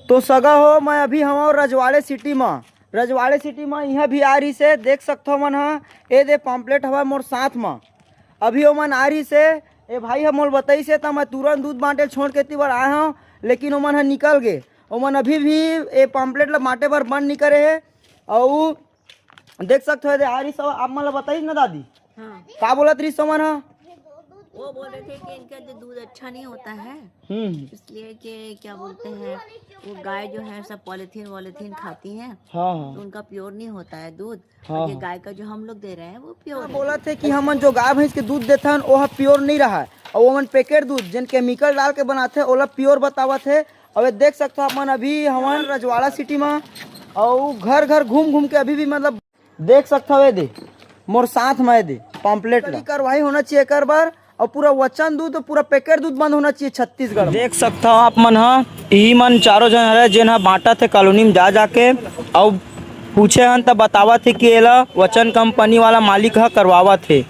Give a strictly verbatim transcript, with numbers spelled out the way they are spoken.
तो सगा हो, मैं अभी हवं रजवाड़े सिटी म। रजवाड़े सिटी म इहाँ भी आ रहिस हे, देख सकथव मन ह, ए दे पम्पलेट हवय मोर साथ म। अभी ओमन आ रहिस हे, ए भाई ह मोल बताइस हे, त मैं तुरंत दूध बांटे ल छोड़ के एती बर आए हवं, लेकिन ओमन ह निकल गे। ओमन अभी भी ए पम्पलेट ल बांटे बर बंद नइ करे हे। अउ देख सकथव, ए दे आ रहिस हे, आप मन ल बताइस ना दादी? हाँ। का बोलत रहिस ओमन ह? वो बोल रहे थे कि इनका जो दूध अच्छा नहीं होता है, हम्म। इसलिए कि क्या बोलते हैं, वो गाय जो है सब पॉलीथीन वॉलीथीन खाती है, हाँ, हाँ। तो उनका प्योर नहीं होता है दूध। हाँ, और ये हाँ। गाय का जो हम लोग दे रहे हैं वो प्योर हाँ, है। बोलत हे कि हमन जो गाय भैंस के दूध देथन ओह प्योर नइ रहय, अउ ओमन पैकेट दूध जेन केमिकल डाल के बनाथे ओला प्योर बतावत हे। अउ ये देख सकथव आप मन, अभी हमन रजवाड़ा सिटी म, अउ घर घर घूम घूम के अभी भी मतलब देख सकथव, ए दे मोर साथ म ए दे पम्पलेट ल। कड़ी कार्रवाई होना चाहिए एकर बर, अउ पूरा वचन दूध, पूरा पैकेट दूध बंद होना चाहिए छत्तीसगढ़ म। देख सकथव आप मन ह, इही मन चारों झन हरय, जेन ह बांटत हे कॉलोनी म जा जाके, अउ पूछे हन त बतावत हे कि एला वचन कंपनी वाला मालिक ह करवावत हे।